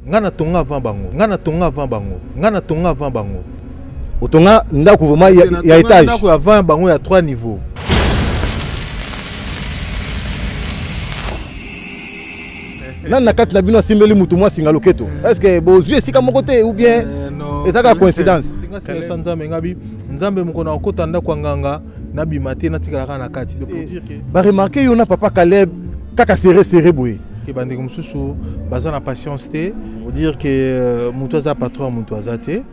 Nga na tonga avant bango. Nga na tonga avant bango. Nga na tonga avant bango. Otonga ndako vraiment ya, ya étage. Ndako avant bango ya 3 niveaux. Nani na kati na bino asimbeli mutu mwa singa loketo? Est-ce que bozwi esika moko te ou bien eh, eza kaka coïncidence? Nga nzambe ngabi nzambe moko na okota ndako ya nganga nabima te natikala kaka na kati. Donc pour dire que ba remarquer yo na papa Caleb kaka serré serré boye. Ke bandeko mosusu baza na patience te, pour dire que euh, moto aza patron moto aza te.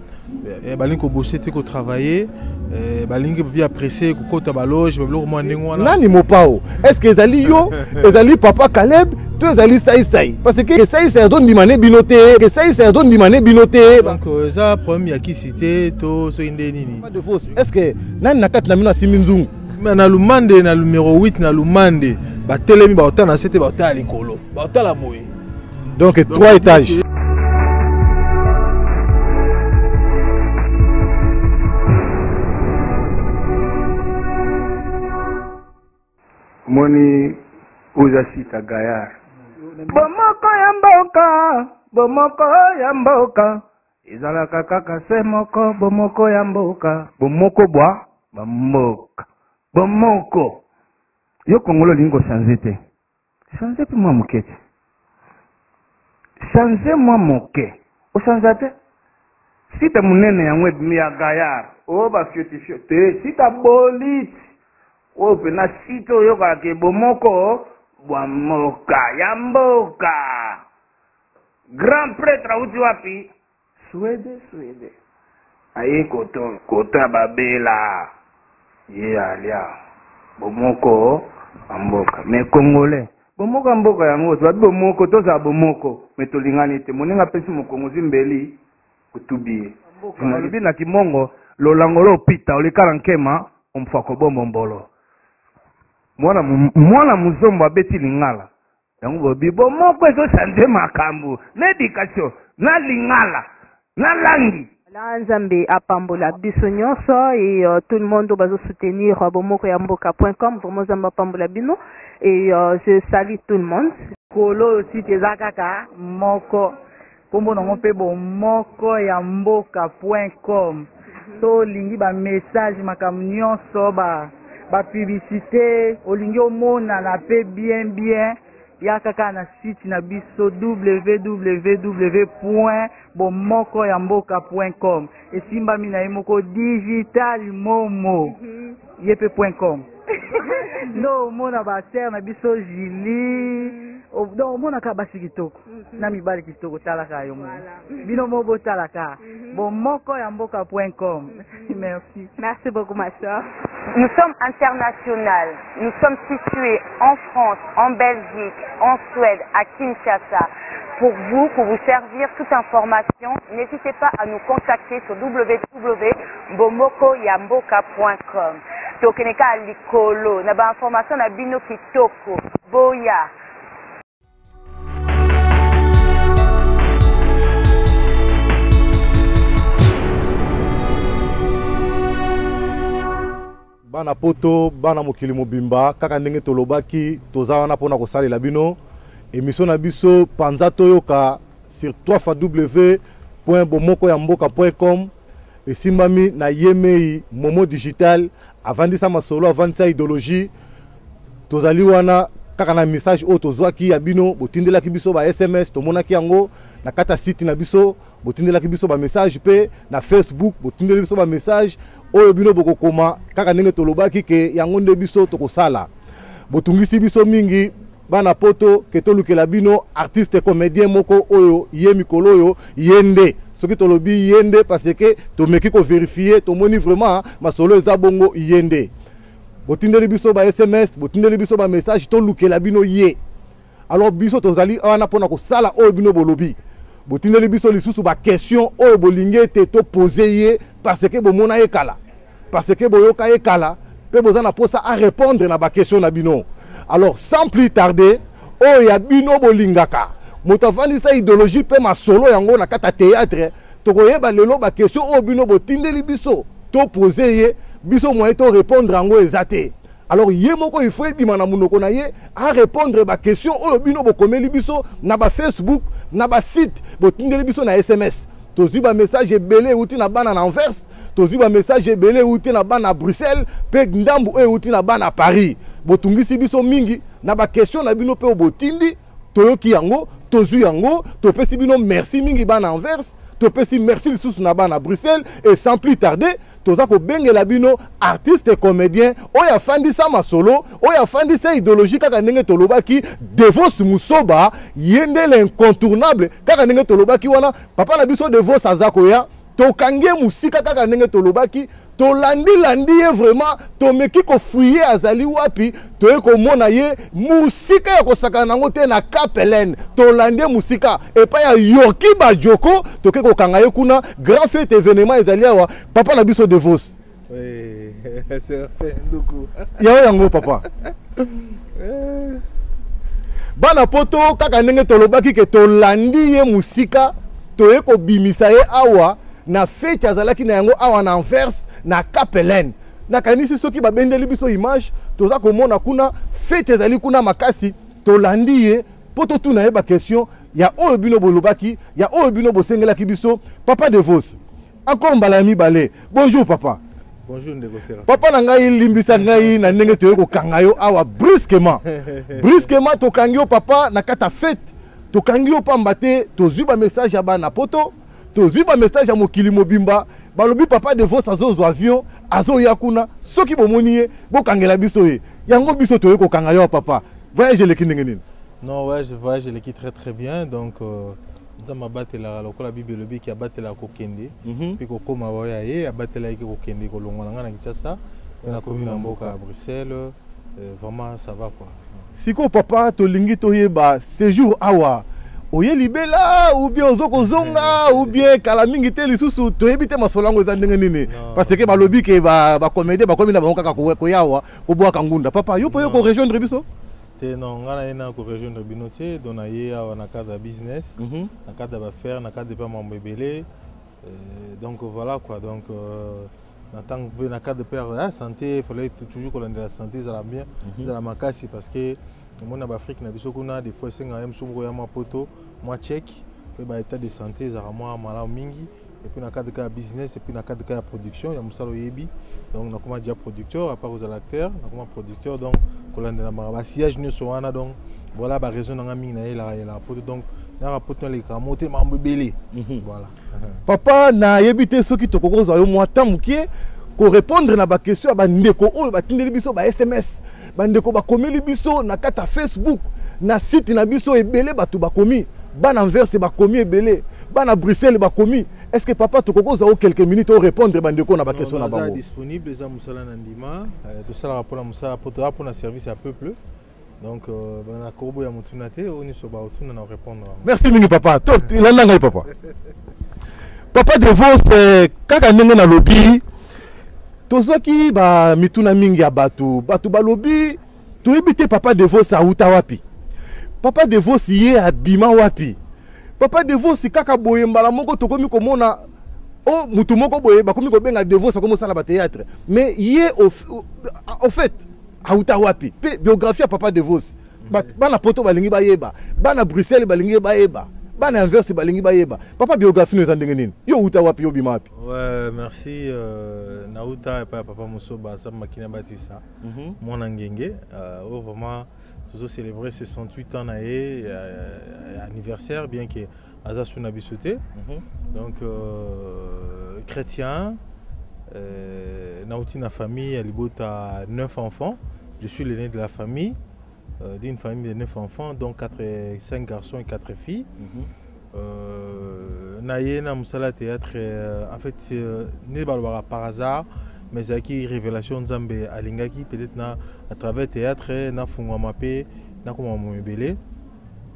Eh, balingi kobose te kotravaille eh, balingi vie pressé kokota baloge babiloko mwa ndenge wana. Nani mopao? Est ce que ezali yo, ezali papa Caleb to ezali saisai? Parce que saisai azondima ne bino te, ke saisai azondima ne bino te. Donc euh, eza problème ya kisi te to soki nde nini. Pas de fausse. Est ce que nani na kati na bino asimbi nzungu? Mais na lumande na numero 8 na lumande batelemi baotala na se te, baotala likolo, baotala boye. Donc 3 étages. Omoni oza sita gaillard. Bomoko ya mboka, bomoko ya mboka ezalaka kaka se moko, bomoko ya mboka, bomoko bwa bamboka, bomoko. Yo Congolais olingi kochange te, change mpe mwa moke te, change mwa moke, ochange te. Site monene yango ebimi ya gaillard, oyo ba fiotifio te, site bolite oyo mpena site oyokaka ke bomoko bwa mboka ya mboka. Grand prêtre auti wapi? Suède, Suède. Aye koto, koto ya babela. Ye alia bomoko ya mboka. Mais Congolais, bomoko ya mboka yango, tobabi bomoko, tozala bomoko, mais tolingani te. Moninga apesi mokongo zwi mbeli, otubi ye. Balobi na kimongo, lolango lo pita, olikala nkema, omfa kobombo mbolo. Mwana mwana muzombo abeti lingala. Yango bobi bomoko ezo changer makambo na education na lingala na langi. La Nzambe apambola biso nyonso et tout le monde bazo soutenir bomoko ya mboka point com, vraiment Nzambe apambola bino et je salue tout le monde. Kolo aussi eza kaka moko kombo nango mpe bomoko ya mboka point com. Tolingi ba message makambo nyonso ba publicité, olingi omonana pe bien bien, ya kaka na site na biso www point bomoko ya mboka point com. Esimbami na ye moko digital momo ye pe point com. No omona ba sœur na biso Julie, donc omonaka basi kitoko na mibali kitoko, talaka yo moko. Bino mo botalaka bomoko ya mboka point com. Merci. Merci beaucoup ma sœur. Nous sommes internationales. Nous sommes situés en France, en Belgique, en Suède, à Kinshasa. Pour vous, pour vous servir toute information, n'hésitez pas à nous contacter sur w w w point bomoko ya mboka point com. Tokeneka likolo na ba information na bino kitoko. Boya. Bana poto, bana mokili mobimba, kaka ndenge tolobaki, toza wana mpona kosalela bino émission na biso Panza Toyoka sur trois fois w point bomoko ya mboka point com. Esimbami na Yemei Momo Digital, avandisa masolo, avandisa idéologie. Tozali wana kaka na message oyo tozwaki ya bino, botindelaki biso ba SMS, tomonaki yango na kati ya site na biso, botindelaki biso ba message pe na Facebook, botindeli biso ba message oyo bino bokokoma kaka ndenge tolobaki ke yango nde biso tokosala. Botungisi biso mingi bana poto ke tolukela bino artiste comédien moko oyo ye mikolo oyo ye nde. Soki tolobi ye nde parce que tomeki ko vérifier, tomoni vraiment masolo eza bongo ye nde. Botindeli biso ba SMS, botindeli biso ba message, tolukela bino ye. Alors biso tozali wana mpona kosala oyo bino bolobi. Botindeli biso lisusu ba question oyo bolingi ete to poser ye parce que bomona ye kala, parce que boyoka ye kala, pe boza na posa a répondre na ba question na bino. Alors sans plus tarder, oyo ya bino bolingaka moto afandisa idéologie pe masolo yango na kati ya théâtre, tokoyeba lelo ba question oyo bino botindeli biso to poser ye, biso moyen to répondre yango eza te. Alors ye moko il faut ebima na monoko na ye arépondre baquestion oyo bino bokomeli biso na bafacebook, na basite, botindeli biso na SMS. Tozwi bamessage ebele euti na bana na Anvers, tozwi bamessage ebele euti na bana Bruxelles, mpe ndambu oyo euti na bana Paris. Botungisi biso mingi na baquestion na bino mpe oyo botindi. Toyoki yango, tozwi yango, topesi bino merci mingi bana Anvers, topesi merci lisusu na bana Bruxelles. Et sans plus tarder, toza kobengela bino artiste comédien oyo afandisa masolo, oyo afandisa idéologie, kaka ndenge tolobaki, Devos Musoba, ye nde l'incontournable. Kaka ndenge tolobaki wana, papa na biso Devos aza koya. Tokangi ye mosika, kaka ndenge tolobaki, tolandilandi ye vraiment, tomeki kofouiller azali wapi, toye komona ye mosika ya kosakana nango te na Kapelen. Tolandi ye mosika epai ya Yoki Bajoko, toke kokanga ye kuna. Grand fête, événement ezali awa. Papa na biso Devos. Oui, Séraphin Nduku. Yango yango papa. Bana Poto, kaka ndenge tolobaki ke tolandi ye mosika, toye kobimisa ye awa na fete azalaki na yango awa na Anvers, na Kapelen. Nakanisi soki babendeli biso image, toza komona kuna fete ezali kuna makasi. Tolandi ye mpo totuna ye baquestion ya oyo bino bolobaki, ya oyo bino bosengelaki biso. Papa Devos, encore mbala ya mibale, bonjour papa. Bonjour ndeko Sera. Papa na ngai, limbisa ngai na ndenge toyei kokanga yo awa brusquement. Brusquement tokangi yo papa na kati ya fete. Tokangi yo pamba te tozwi bamessage ya bana Poto, tozwi bamessage ya mokili mobimba, balobi papa Devos azozwa avion, azoya kuna, soki bomoni ye bokangela biso ye. Yango biso toyei kokanga yo papa. Voyage eleki ndenge nini? Non, ouais, je voyage eleki très très bien. Donc Nzambe abatelaka lokola Bible elobiki, abatelaka kokende mpe kokóma oyo ya ye, abatelaki kokende kolongwa na ngai na Kinshasa mpe nakomi na mboka ya Bruxelles. Vraiment ça va quoi. Sikoyo papa, tolingi toyeba séjour awa, oye libela ou bien ozo kozonga ou bien kala mingi te lisusu? Toyebi te masolo yango eza ndenge nini, parce que balobi ke bacomédien bakomi na bango kaka koya awa kobwaka ngunda. Papa, yo mpo yo korejoindre biso? Te, non, ngai naye na korejoindre bino te. Donc naye awa na cadre ya business, na cadre ya baaffaire, na cadre mpe ya mambo ebele. Donc voilà quoi. Donc na ntango mpe na cadre mpe ya santé, il fallait toujours kolandela santé ezala bien, ezala makasi, parce que omoni na baafrike na biso kuna, des fois esengaka ye mosusu moko ya mwa Poto, mwa check mpe baétat de santé ezalaka mwa malamu mingi. Et puis na cadre ya business et puis na cadre ya production ya mosala, oyebi, donc nakoma déjà producteur. À part kozala acteur, nakoma producteur, donc kolandela maka basillage nyonso wana. Donc voilà baraison na nga mingi nayelaka yelaka Poto. Donc nayaka Poto, nalekaka mo te, makambo ebele, voilà. Papa, nayebi te soki tokoki kozwa yo mwa temps moke korépondre na baquestion ya bandeko oyo batindeli biso ba SMS, bandeko bakomeli biso na kati ya Facebook, na site na biso. Ebele bato bakomi, bana Anvers bakomi ebele, bana Bruxelles bakomi. Est ce que papa tokoki kozwa yo quelques minutes orépondre bandeko na baquestion na Naza bango? disponible, eza mosala na ndima. Tosalaka mpona mosala po toza mpona service ya peuple. Donc nakoboya motuna te, oyo nyonso baotuna na répondre yango. Merci mingi papa. To landa ngai papa. Papa Devos, kaka ndenge nalobi, tozwaki bamituna mingi ya bato. Bato balobi toyebi te papa Devos auta wapi, papa Devos ye abima wapi, papa Devos kaka boye mbala moko tokomi komona o mutu moko boye bakomi kobenga Devos, akomi kosala bathéâtre, mais ye au fait auta wapi? Mpe biographie ya papa Devos, bana Poto balingi bayeba, bana Bruxelles balingi bayeba, bana Anvers balingi bayeba. Papa, biographie no eza ndenge nini? Yo uta wapi? Yo bima wapi? Ouais, merci. Nauta epai ya papa Mosoba Sam Makina Basisa, mwana ngenge, oyo vraiment tozocélébrer 68 ans na ye anniversaire, bien que aza su na biso te. Donc chrétien, nauti na famille ya libota 9 enfants. Je suis l'aîné de la famille, d'une famille de 9 enfants, donc 4, 5 garçons et 4 filles. Na ye na mosala théâtre, en fait nde balobaka par hasard, mais ezalaki révélation. Nzambe alingaki peut-être na à travers théâtre nafungwama mpe nakoma mo ebele.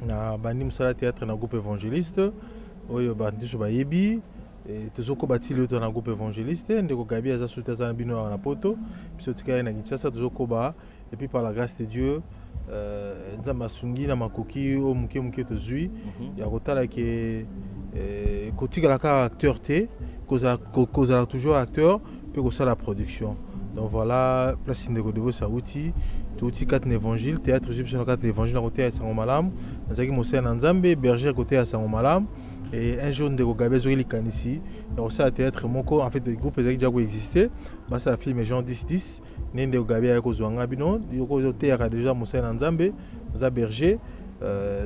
Na bandi mosala théâtre na groupe évangéliste oyo bato nyonso bayebi. Tozokoba ti lelo to na groupe évangéliste. Ndeko Gabi aza suti, aza na bino awa na Poto, biso tikali na Kinshasa, tozokoba. Et puis par la grâce de Dieu, Nzambe asungi na makoki oyo moke moke tozwi ya kotala ke kotikala kaka acteur te, kozala toujours acteur mpe kosala production. Donc voilà, place ndeko Devos auti, touti kati na évangile, théâtre ezwi biso na kati na évangile na koteya sango malamu. Nazalaki mosala na Nzambe, berger koteya sango malamu. Et un jour ndeko Gabi azwaki likanisi ya kosala théâtre moko, en fait groupe ezalaki déjà koexister, basala film Jean 10 10. Nde ndeko Gabi ayaki kozwa nga bino, yo kozoteyaka déjà mosala na Nzambe, oza berger,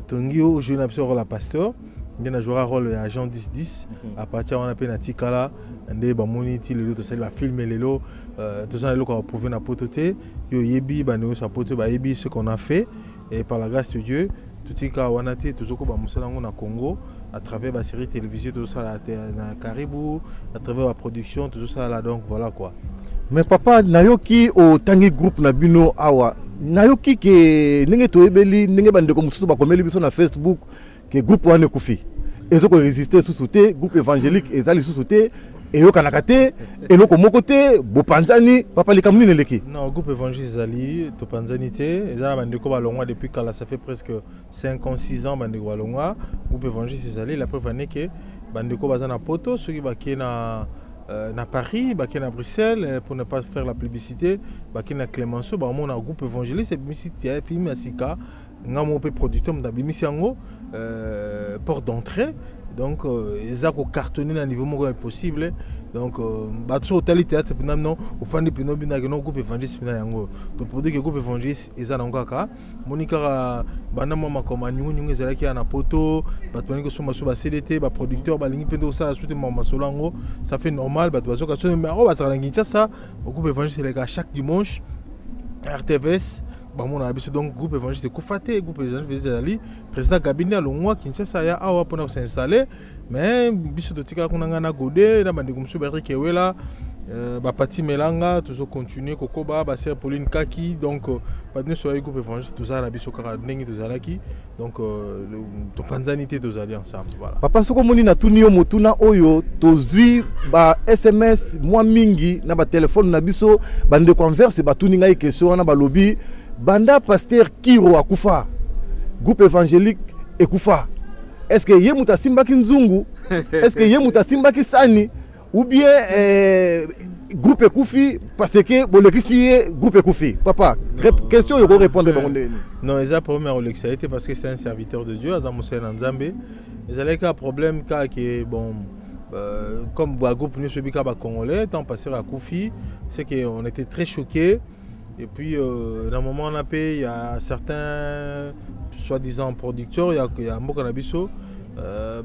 tongi ojouer na biso rôle ya pasteur. Nde najouaka rôle ya Jean 10 10. À partir wana mpe natikala, nde bamoni ti lelo tosali bafilm. Lelo toza na eloko ya koprouver na poto te. Yo oyebi, bandeko nyonso ya poto bayebi ce qu'on a fait. Et par la grâce de Dieu, totika wana te, tozokoba mosala yango na Congo à travers basérie télévisée tozosala na Karibu, à travers baproduction tozosala. Donc voilà quoi. Mais papa, nayoki otangi groupe na bino awa. Nayoki ke ndenge toyebeli, ndenge bandeko mosusu bakomeli biso na Facebook ke groupe wana ekufi, ezokoresiste susu te, groupe évangélique eza lisusu te, eyokanaka te, eloko moko te, bopanzani. Papa, likambo nini eleki? Non, groupe évangile ezali, topanzani te. Eza na bandeko balongwa depuis kala, ça fait presque 5 ans, 6 ans bandeko balongwa. Groupe évangile ezali. La preuve ane ke bandeko baza na poto, soki bakei na Paris, bakei na Bruxelles, pour ne pas faire la publicité, bakei na Clémenceau, bamona groupe évangéliste ebimisi film ya sika. Nga moko mpe producteur, moto abimisi yango, Porte d'entrée. Donc eza kocartonner na niveau moko impossible. Donc bato soki otali théâtre mpena no ofandi mpena obinaki no groupe évangéliste mpena yango. Donc pour dire que groupe évangéliste eza nango kaka, moni kaka banda mwa makambo ya nyungunyungu ezalaki ya na poto, bato balingi kosomba so basede te, baproducteur balingi mpe nde kosala su te masolo yango. Ça fait normal, bato bazoka so. Mais oyo bazalaka na Kinshasa, groupe évangéliste eleka chaque dimanche RTVS, bamonaka biso. Donc groupe évangéliste ekufa te, groupe évangéliste ezali. Président Gabi nde alongwa Kinshasa, aya awa mpona kos'installer, mais biso totikala kuna, ngai na Gode na bandeko mosusu, Barik Ewela, bapati Melanga, tozocontinue kokoba, basere Pauline Kaki. Donc bato nyonso bayi groupe évangéliste, tozala na biso kaka ndenge tozalaki. Donc topanzani te, tozali ensemble, voilà. Papa, soki omoni natuni yo motuna oyo, tozwi ba SMS mwa mingi na batelefone na biso. Bandeko Anvers batuni ngai question wana, balobi banda pasteur Kiro akufa, groupe évangélique ekufa. Est ce que ye moto asimbaki nzungu? Est ce que ye moto asimbaki sani? Ou bien groupe ekufi parce que bolekisi ye, groupe ekufi? Papa, question oyo korépondre bango ndenge nini? Non, eza problème ya kolekisa ye te, parce que c'est un serviteur de Dieu, aza mosali na Nzambe. Ezalaki kaka problème kaka ke bon, comme bagroupe nyonso oyebi kaka bacongolais, tant pasteur akufi, c'est que on était très choqués. Et puis na moment wana mpe, il y a certains soi-disant producteurs ya mboka na biso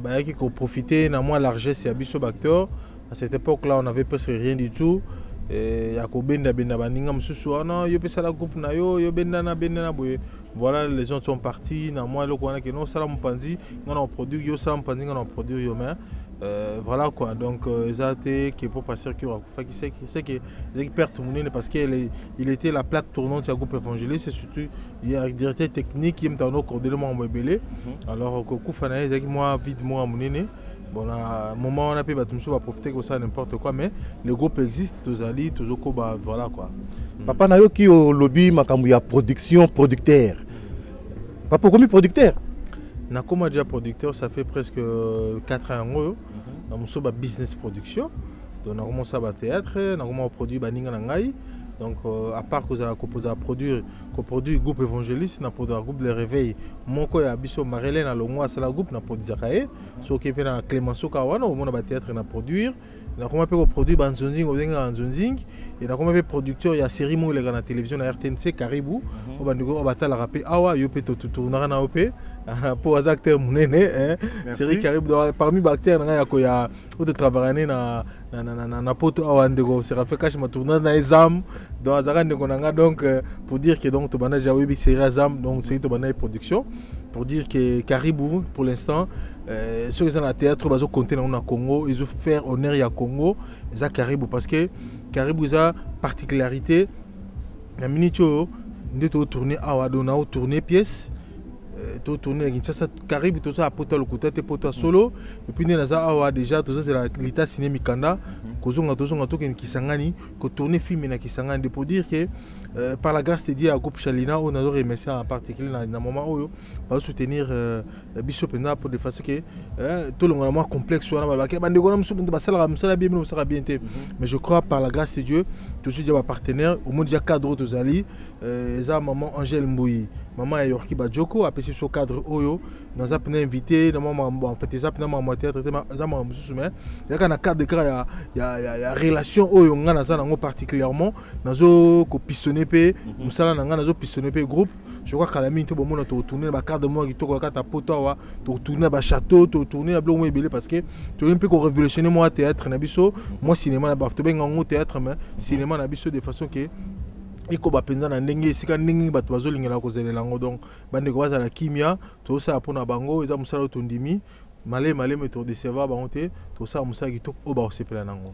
bayaki koprofiter na mwa largesse ya biso baacteur. À cette époque là on avait presque rien du tout. Ya kobendabenda baninga mosusu wana, yo mpe sala groupe na yo, yo bendana bendana boye. Voilà, les gens sont partis na mwa eloko wana ke no osala mopanzi, nga na oproduire yo, osala mopanzi, nga na oproduire yo. Mais voilà quoi. Donc eza te ke po pasteur Kiro akufaki, c'est que ezalaki perte monene, parce que il était la plaque tournante ya groupe évangéliste et surtout ya directeur technique. Ye moto ano coordonner mwa ebele. Alors kokufa na ye ezalaki mwa vide mwa monene. Bon, na moment wana mpe bato mosusu baprofite kosala n'importe quoi, mais le groupe existe, tozali, tozokoba, voilà quoi. Papa, nayoki olobi makambo ya production, producteur. Papa, okomi producteur? Nakoma déjà producteur, ça fait presque 4 ans yango oyo. Na mosusu ba business production, donc nakoma osala bathéâtre, nakoma koproduire baninga na ngai. Donc à part kozala kopoza produire, koproduire groupe évangéliste, na produire groupe de réveil moko ya biso, Marilene alongwa, asala groupe, na produisaka ye. Soki mpe na Clémenceau kaka wana, omona bathéâtre na produire. Nakoma mpe koproduire banzonzing, obengaka nzonzing. E nakoma mpe producteur ya série moko eleka na télévision na RTNC, Karibu, oyo bandeko oyo batalaka mpe awa. Yo mpe totournaka na yo mpe, mpo aza acteur monene. Série Karibu, parmi baacteur na ngai ya koya oyo totravaillane na poto awa, ndeko Séraphin Kash matournage na ye Zam, donc azalaka ndeko na nga. Donc pour dire que donc tobanda déjà, oyebi série ya Zam, donc série tobanda ye production. Pour dire que Karibu, pour l'instant, soki eza na théâtre bazocompter nango na Congo, ezofaire honneur ya Congo, eza Karibu, parce que Karibu eza particularité na minute oyo nde totourne awa. Donc naotourne pièce, totourne na Kinshasa Karibu, toza poto ya lokuta te, poto ya solo. Et puis nde naza awa déjà, tozozela lita sine mikanda. Kozonga, tozonga, tokende Kisangani kotourner film na Kisangani. De pour dire que par la grâce de Dieu ya groupe Chalina oyo nazo remercier en particulier na moment oyo bazosoutenir biso mpenza pour de façon que tolongola mwa complexe wana. Balobaki bandeko na mosusu basalaka mosala bien, bino bosalaka bien te. Mais je crois, par la grâce de Dieu, tozwi déjà bapartenaire. Omoni déjà cadre oyo tozali, eza maman Angèle Mbui, mama ya Yorki Bajoko, apesi biso cadre oyo. Naza mpena invité na mwa makambo, en fait eza mpena makambo ya théâtre te, eza makambo mosusu, mais ezaka na cadre kaka ya relation oyo nga naza nango particulièrement. Nazo kopistonner mpe mosala na ngai, nazopistonner mpe groupe. Je crois kala mingi te bomona tokotourner na bacadre moko ya kitoko na kati ya Poto awa, tokotourner na bachâteau, tokotourner na biloko moko ebele, parce que tolingi mpe korévolutionner mwa théâtre na biso, mwa cinéma na bato tobenga yango théâtre, mais cinéma na biso, de façon que ekoba mpenza na ndenge esika ndenge bato bazolingela kozelela yango. Donc bandeko bazala kimia, tozosala mpona bango. Eza mosala oyo tondimi maleme maleme, todécevoir bango te. Tosala mosala kitoko oyo bakosepela nango.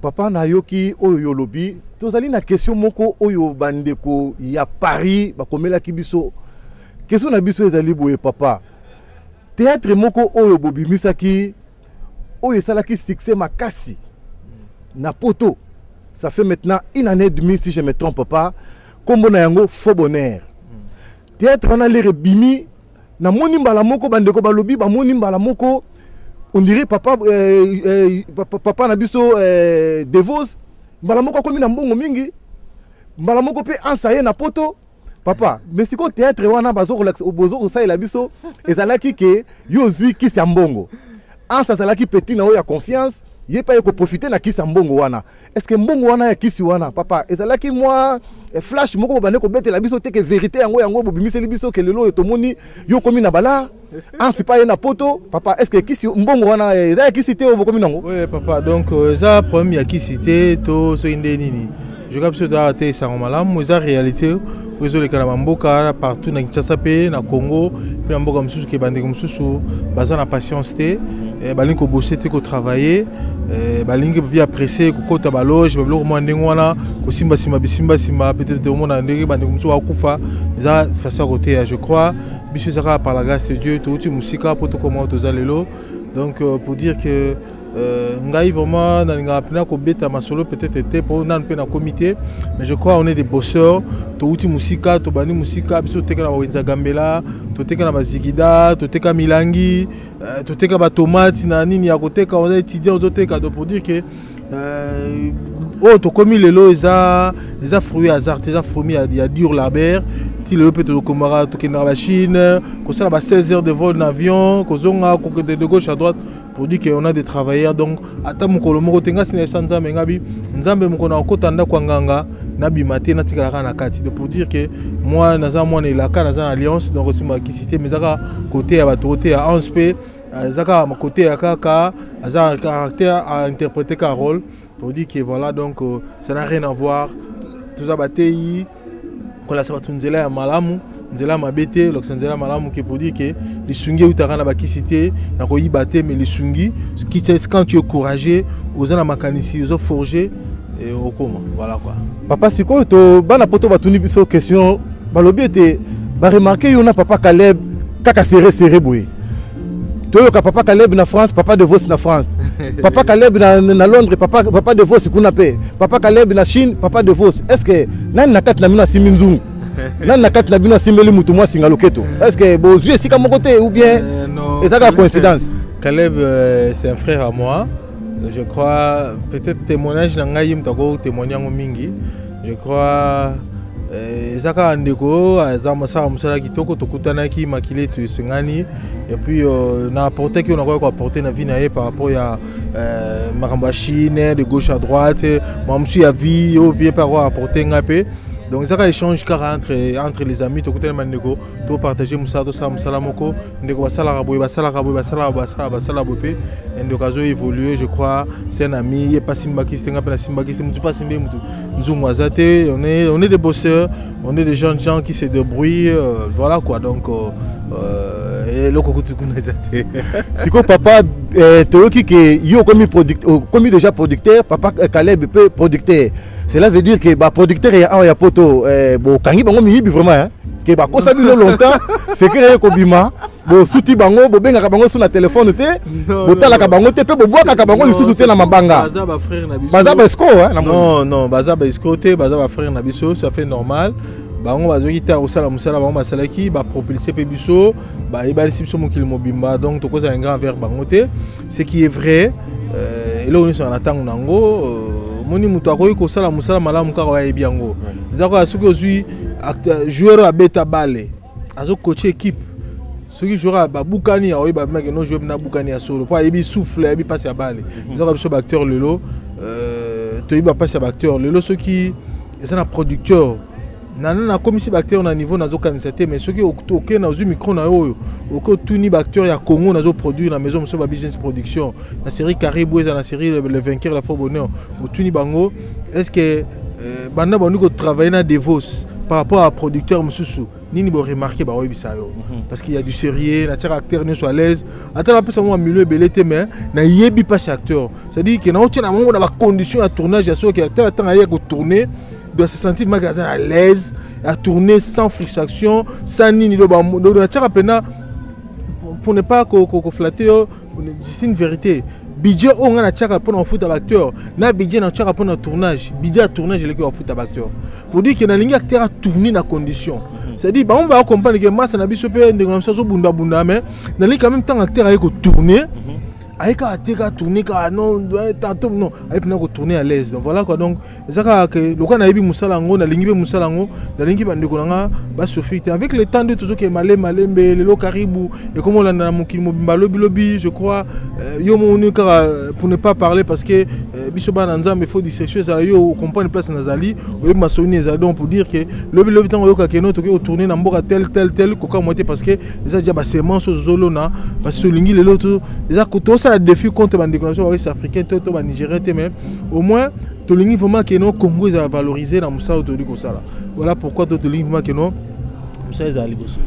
Papa, nayoki oyo yo olobi. Tozali na question moko oyo bandeko ya Paris bakomelaki biso. Question na biso ezali boye: papa, théâtre moko oyo bobimisaki, oyo esalaki succès makasi na Poto, ça fait maintenant une année et demie si je me trompe pas, kombo na yango Faux Bonheur. Théâtre wana, lere ebimi, namoni mbala moko bandeko balobi bamoni mbala moko, on dirait papa na biso Devos mbala moko akomi na mbongo mingi, mbala moko mpe ansa ye na Poto. Papa, mais sikoyo théâtre wana bozo kosalela biso ezalaki ke yo ozwi kisi ya mbongo, ansa azalaki petit na oyo ya confiance, ye mpe aye koprofiter na kisi ya mbongo wana. Est ce que mbongo wana ya kisi wana, papa, ezalaki mwa flash moko bobande kobetela biso te, ke vérité yango yango bobimiseli biso ke lelo oyo tomoni yo okomi na balar, ansi mpe aye na Poto? Papa, est ce que kisi mbongo wana eza ya kisi te oyo bokomi nango? Oui papa, donc eza problème ya kisi te to soki nde nini. Je crois biso toyaka te esango malamu, eza réalité oyo ezoleka na bamboka partout, na Kinshasa mpe na Congo mpe na mboka mosusu, ke bandeko mosusu baza na patience te, balingi kobosser te, kotravailler, balingi vie ya pressé, kokota baloge, babiloko mwa ndenge wana, kosimbasimba bisimbasimba. Peut-être omona ndenge bandeko mosusu bakufa, eza façon ya koteya. Je crois biso eza kaka par la grâce de Dieu, touti mosika mpo tokoma toza lelo. Donc pour dire que ngai vraiment nalingaka mpena kobeta masolo peut-être te, mpo nanu mpe nakomi te, mais je crois on est des bosseurs. Touti mosika, tobandi mosika. Biso toteka na bawenza Gambela, toteka na bazikida, toteka milangi, toteka batomate na nini ya koteka, oza étudiant, ozoteka. Donc pour dire que oyo tokomi lelo eza fruit hasard te, eza fruit ya dur labeur. Ti lelo mpe tokomaka, tokendaka bachine kosala ba 16 heures de vol na avion, kozonga, kokende de gauche à droite, pour dire qu'on a des travailleurs. Donc ata mokolo moko te nga sina esa Nzambe ngabi Nzambe mokolo na kokota ndako ya nganga nabima te, natikala kaka na kati. Donc pour dire que moi naza mwana elaka, naza na alliance, donc osimba kisi te, mais eza kaka côté ya bato, côté ya anse mpe eza kaka côté ya kaka aza caractère à interpréter ka rôle, pour dire que voilà. Donc ça n'a rien à voir. Toza bateyi kolakisa bato nzela ya malamu, nzela ya mabe te, olakisa nzela ya malamu, ke pour dire ke lisungi eutaka na bakisi te, na koyiba te, mais lisungi, quand tu es courageux, oza na makanisi, oza forger, okoma. Voilà quoi. Papa, sikoyo to bana Poto batuni biso question. Balobi ete baremarquer yo na papa Caleb kaka serré serré boye. Toyoka papa Caleb na France, papa De Vos na France, papa Caleb na Londres, papa De Vos kuna mpe, papa Caleb na Chine, papa De Vos. Est ce que nani na kati na bino asimbi nzungu? Nani na kati na bino asimbeli mutu mwa singa loketo? Est ce que bozwi esika moko te ou bien eza kaka coïncidence? Caleb, c'est un frère à moi. Je crois peut-être témoignage na ngai, ye moto akotémoigne yango mingi. Je crois eza kaka ndeko aza mosala, mosala kitoko. Tokutanaki makili etu esengani, et puis na apportaki oyo nakoki koapporter na vie na ye par rapport ya makambo ya Chine, de gauche à droite, makambo mosusu ya vie oyo mpe ako apporter ngai mpe. Donc eza kaka échange kaka entre les amis. Tokutani bandeko, topartage mosala, tosala mosala moko. Ndeko basalaka boye, basalaka boye, basalaka boye, basalaka, basala boye mpe ndeko azo évoluer. Je crois c'est un ami. Ye mpe asimbakisi te, nga mpe nasimbakisi te, mutu mpe asimbi mutu nzungu aza te. On est des bosseurs, on est des jeunes gens qui se débrouillent, voilà quoi. Donc eloko kutu kuna eza te. Sikoyo papa, toyoki ke yo okomi déjà producteur, papa Caleb mpe producteur. Cela veut dire que baproducteur ya awa ya Poto, bokangi bango miyibi vraiment, hein? Ke bakosa bino longtemps, secret ye kobima. Bosuti bango, bobengaka bango su na telefone te, botalaka bango te mpe bobwakaka bango lisusu te na mabanga. Baza bafrère na biso. Baza baescroc. Non, non, baza baescroc te, baza bafrère na biso, ça fait normal. Bango bazwaki ntango kosala mosala, bango basalaki, bapropulse mpe biso, bayebanisi biso mokili mobimba, donc tokozala ingrat envers bango te. Ce qui est vrai, eloko nyonso na ntango nango. Omoni, moto akoki kosala mosala malamu kaka oyo ayebi yango. Eza kaka soki ozwi joueur oyo abeta bale, azocoache équipe, soki joueur babukani, aoyeba meke no joueur nabukani ya solo, mpo ayebi souffle, ayebi mpasi ya bale. Eza kaka biso baacteur lelo, toyebi bapasi ya baacteur lelo. Soki eza na producteur nana nakomisi baacteur na niveau nazokanisa te, mais soki oke, nazwi micro na yo oyo, oke otuni baacteur ya Congo nazoproduire na maison mosusu, ba business production, na série Caribou, eza na série Le Vainqueur, la Fort Bonheur, otuni bango: est ce que banda bandi kotravaille na Devos par rapport à producteur mosusu, nini boremarke? Baoyebisa yo, parce qu'il y a du sérieux. Natiaka acteur nyonso à l'aise, ata napesa mwa milio ebele te, mais nayebi mpasi acteur, c'est à dire ke naotia na bango na bacondition ya tournage ya soki acteur ntango aye kotourner, doit se sentir maki aza à l'aise à tourner sans frustration, sans nini. Do natiaka mpena, pour ne pas koflatter yo, c'est une vérité, budget oyo ngai natiaka mpona kofuta baacteur na budget natiaka mpona tournage, budget ya tournage eleki kofuta baacteur, pour dire ke nalingi acteur atourner na condition, c'est à dire bango bakocomprendre ke masa na biso mpe ndeko na biso azobundabunda, mais nalingi quand même ntango acteur aye kotourner, aye kaka te kaka tourner kaka non tantôt, non, aye mpena kotourner à l'aise. Donc voilà quoi. Donc eza kaka ke lokola nayebi mosala yango, nalingi mpe mosala yango, nalingi bandeko na nga basouffrir te. Avec le temps nde tozokende malembe malembe. Lelo Karibu ekoma olanda na mokili mobimba, lobilobi je crois yo moni kaka, pour ne pas parler, parce que biso bana Nzambe, faut distraction ezala. Yo ocomprendre place nazali, oyebi masoni ezali. Donc pour dire que lobilobi ntango oyokaka eno tokoki kotourner na mboka tel tel tel, kokamwa te, parce que eza déjà basemence oyo tozolona, parce que tolingi lelo eza tosala défi contre bandeko na biso bawest africain to banigérien te, mais au moins tolingi vraiment ke no Congo ezala valorisé na mosala oyo tolingi kosala. Voilà pourquoi to tolingi vraiment ke no mosala ezala liboso.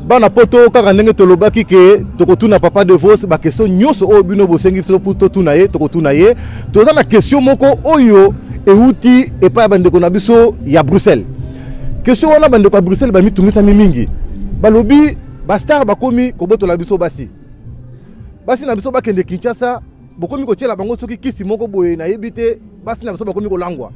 Bana Poto, kaka ndenge tolobaki ke tokotuna papa Devos baquestion nyonso oyo bino bosengi biso mpo totuna ye, tokotuna ye. Toza na question moko oyo euti epai ya bandeko na biso ya Bruxelles. Question wana, bandeko ya Bruxelles bamitungisami mingi, balobi bastar bakomi kobotola biso basi, basi na biso bakende Kinshasa, bokomi kotiela bango soki kisi moko boye, nayebi te, basi na biso bakomi kolangwa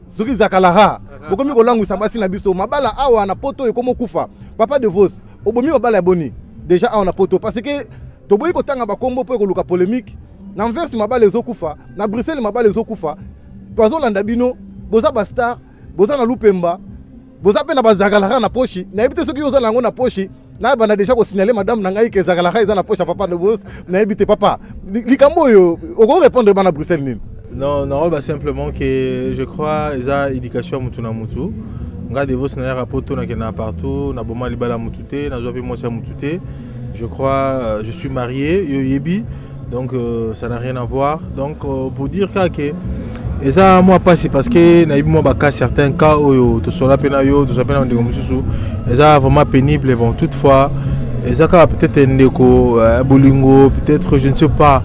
soki zakalara, bokomi kolangwisa basi na biso. Mabala awa na Poto ekomi okufa. Papa Devos, obomi mabala ya boni déjà awa na Poto? Parce que toboyi kotanga bakombo mpo ekoluka polémique. Na Anvers mabala ezokufa, na Bruxelles mabala ezokufa. Bazolanda bino, boza bastar, boza na lupemba, boza mpe na bazakalaka na poshi. Nayebi te soki oza na yango na poshi. Nayebana déjà kosignale madame na ngai ke ezakalaka eza na poche ya papa Devos. Nayebi te, papa, likambo oyo okorépondre bana Bruxelles nini? Non, naoloba simplement que je crois eza éducation ya mutu na mutu. Nga Devos, nayaka Poto, nakendaka partout, naboma libala ya mutu te, nazwa mpe mwasi ya mutu te. Je crois je suis marié, yo yebi, donc ça n'a rien à voir. Donc pour dire kaka ke eza mwa mpasi, parce que nayebi mwa bacas, certains cas oyo tosola mpe na yo, tosola mpe na ndeko mosusu, eza vraiment pénible. Bon, toutefois eza kaka peut-être ndeko bolingo, peut-être, je ne sais pas.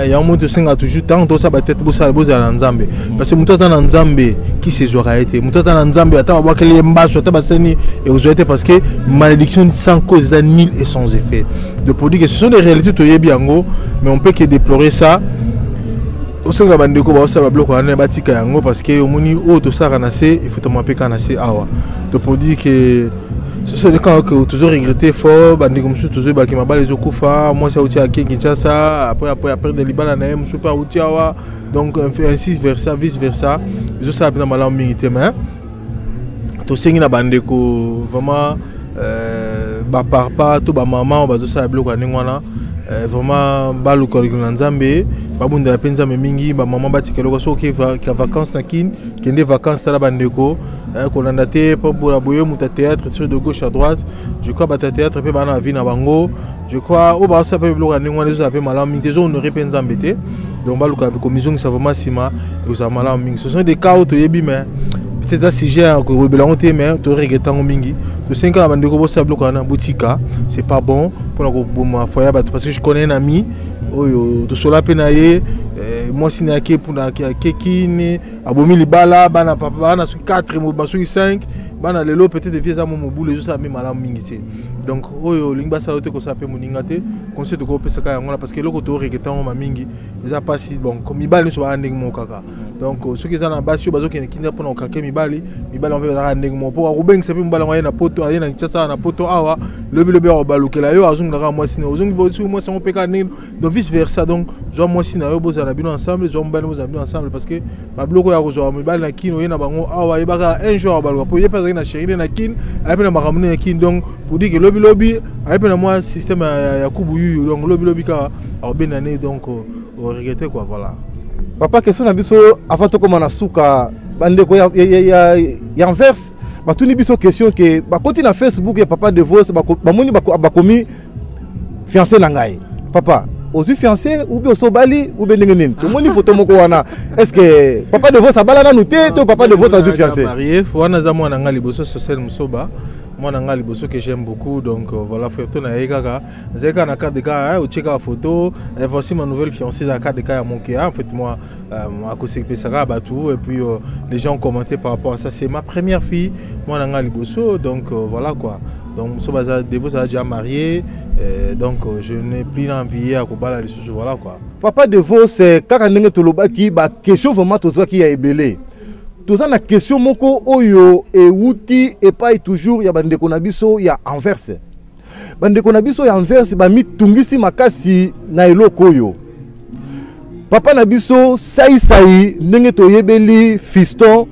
Yango moi tosengaka toujours, ntango tosala batete, bosala, bozala na Nzambe, parce que moto ata na Nzambe kisi ezwaka ye te. Moto ata na Nzambe, ata babwakeli ye mbaso, ata basani, ekozwa ye te, parce que malédiction sans cause eza nul et sans effet. De pour dire que ce sont des réalités, toyebi yango, mais on peut que déplorer ça. Osenga bandeko baosala babiloko wana batika yango, parce que omoni oyo tosalaka na se efutama mpe kaka na se awa. To pour dire que ce sont des cas que toujours regretté fort. Bandeko mosusu tozoyebaki mabala ezokufa, mwasi auti ake Kinshasa, après aperdre libala na ye, mosusu mpe auti awa, donc ainsi versa, vice versa. Ezosala mpenza malamu mingi te, mais tosengi na bandeko vraiment bapapa to bamama oyo bazosala biloko ya ndenge wana, vraiment baluka likolo na Nzambe, babundela mpe Nzambe mingi. Bamama batika eloko. Soki oke vacance na Kine, kende vacance, tala bandeko, kolanda te mpo bola boye moto ya théâtre sur de gauche à droite. Je crois bato ya théâtre mpe bana na vie na bango. Je crois oyo bazosala mpe biloko ya ndenge wana ezozala mpe malamu mingi te, ezohonore mpe Nzambe te. Donc baluka komizongisa vraiment nsima, ekozala malamu mingi. Ce sont des cas oyo toyebi, mais peut-être sujet ya kolobela yango te, mais toregrete yango mingi. Tosengi kaka bandeko bosala biloko wana botika, c'est pas bon mpona koboma foyer ya bato, parce que je connais un ami oyo tosola mpe na ye, mwasi na ye ake Kini, abomi libala, bana papa bana soki 4, soki 5. Bana lelo peut-être vie eza mo mobulu, ezosala mi malamu mingi te. Donc oyo olingi basala yo te, kosala mpe moninga te. Conseil tokopesaka yango wana, parce que eloko toregretter yango ma mingi eza mpasi. Bon, mibali nyonso baa ndenge moko kaka. Donc soki eza na basi oyo bazokende kinda mpona kokake mibali, mibali yango mpe bazalaka ndenge moko, mpo akobengisa mpe mobali yango aye na Poto, aye na Kinshasa, na Poto awa, lobi lobi akobalukela yo, azongelaka mwasi na ozongi soki mwasi yango mpe kaka ndenge. Donc vice versa. Donc zwa mwasi na yo, bozala na bino ensemble, zwa mobali, bozala na bino ensemble, parce que babiloko ya kozwa mibali na Kini, oye na bango awa, yebaka un jour abaluka, mpo ye mpe azalaki na chéri na Kini, aye mpe na makambo nini na Kini. Donc pour dire que lobi lobi aye mpe na mwa système ya kubu yuyu. Donc lobi lobi kaka akobenda ne, donc oregretter quoi, voilà. Papa, question na biso avant tokóma na suka. Bandeko ya Anvers batuni biso question ke bakoti na Facebook ya papa Devos, bamoni bakomi fiancé na ngai. Papa, ozwi fiancé ou bien osobali ou bien ndenge nini? Tomoni photo moko wana. Est ce que papa Devos abala nanu te to papa Devos azwi fiancé? Marié wana eza mwana ngai liboso, Social Mosoba, mwana ngai liboso que j'aime beaucoup. Donc voilà, photo na ye kaka ezali kaka na cadre kaka otie kaka photo, voici ma nouvelle fiancée, eza cadre kaka ya moke. En fait, moi akosepesaka bato et puis les gens ont commenté par rapport à ça. C'est ma première fille, mwana ngai liboso. Donc voilà quoi. Donc so baza, Devos aza déjà marié, donc je n'ai plus envie ya kobala lisusu, voilà quoi. Papa Devos, kaka ndenge tolobaki, baquestion vraiment tozwaki ya ebele. Toza na question moko oyo ewuti epai toujours ya bandeko na biso ya Anvers. Bandeko na biso ya Anvers bamitungisi makasi na eloko oyo. Papa na biso Saisai, ndenge toyebeli fiston,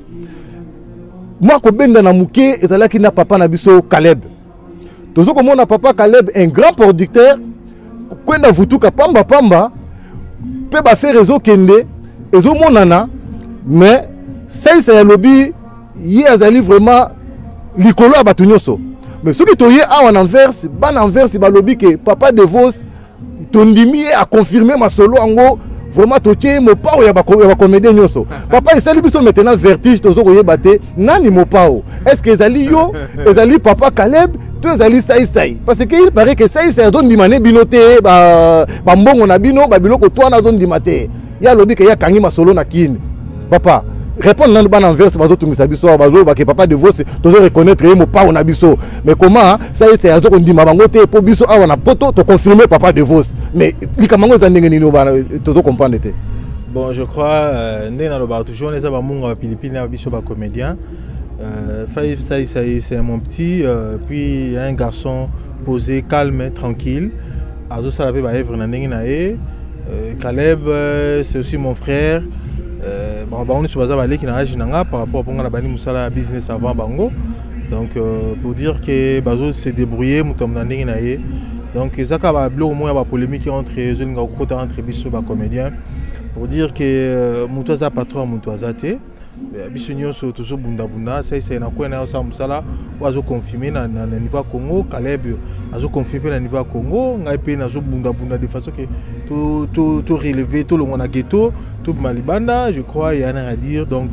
mwa kobenda na moke ezalaki na papa na biso Caleb. Tozo komona papa Caleb, un grand producteur, kwenda vutuka pamba pamba mpe baaffaires ezokende ezomonana, mais Saisai alobi ye azali vraiment likolo ya bato nyonso. Mais soki toye awa na Anvers, bana Anvers balobi ke papa Devos, tondimi ye, aconfirme masolo yango, vraiment totie ye mopao ya bacomédien nyonso. Papa, esali biso maintenant vertige, tozo koyeba te nani mopao. Est ce que ezali yo, ezali papa Caleb to ezali Saisai? Parce que il paraît que Saisai azondima ne bino te, bambongo na bino, babiloko to wana azondima te. Ye alobi ke ye akangi masolo na Kini. Papa, répondre nanu bana Anvers bazotungisa biso awa. Bazolobake papa Devos, tozo reconnaître ye mopao na biso, mais comment Saisai azo kondima bango te? Mpo biso awa na Poto toconfirme papa Devos, mais likambo yango eza ndenge nini? Bana tozo comprendre te. Bon, je crois ndenge nalobaka toujours, wana eza bamunga bapilipili na biso bacomédien. Faïf Saï, c'est mon petit, puis un garçon posé, calme, tranquille, azosala mpe baœuvre na ndenge na ye. Caleb, c'est aussi mon frère. Bon, bango nyonso baza baleki na age na nga par rapport mpo nga na bandi mosala ya business avant bango. Donc pour dire que bazo se débrouiller, moto na ndenge na ye. Donc eza kaka babiloko moko ya bapolémique entre ezolinga kokota entre biso bacomédien. Pour dire que moto aza patron, moto aza te. Biso nyonso tozobundabunda. Saisai na kwena osala mosala oyo, azoconfirme na niveau ya Congo. Caleb azoconfirme mpe na niveau ya Congo. Ngai mpe nazobundabunda de façon ke to relever, tolongwa na ghetto, tobima libanda. Je crois y a rien à dire. Donc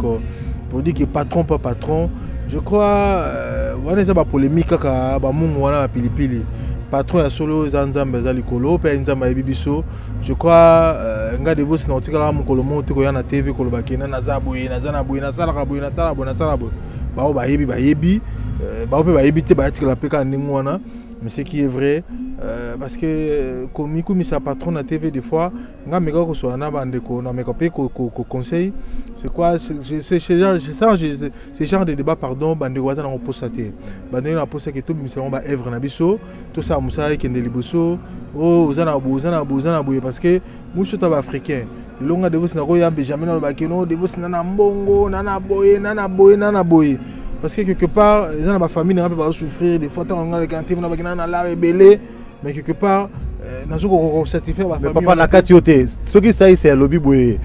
pour dire que patron, pas patron, je crois wana eza bapolémique kaka, bamungu wana bapilipili. Patron ya solo eza Nzambe, eza likolo mpe Nzambe ayebi biso. Je crois nga Devos na otikalaka mokolo moko te koya na TV koloba ke na naza boye, naza na boye, nasalaka boye, nasala boye, nasala boye. Bao bayebi, bayebi, bao mpe bayebi te, bayatikala mpe kaka ndenge wana. Mais ce qui est vrai, parce que komikumisa patron na TV, des fois nga meka kosola na bandeko, na meka mpe conseil, c'est quoi ce genre de débat? Pardon, bandeko baza nango posa te. Bandeko na posa ke tobimisa bango baœuvre na biso, tosala mosala ekende liboso. O oza na boye, oza na boye, oza na boye, parce que biso ta baafricain lelo, nga Devos nakoyambe jamais nalobaki no Devos na na mbongo, na na boye, na na boye, na na boye, parce que quelque part eza na bafamille nanga mpe bazosouffrir. Des fois ntango nga leka te, na baki na na lar ebele, mais quelque part nazokoka kosatisfaire. Papa, na kati yo te. Soki Saisi alobi boye,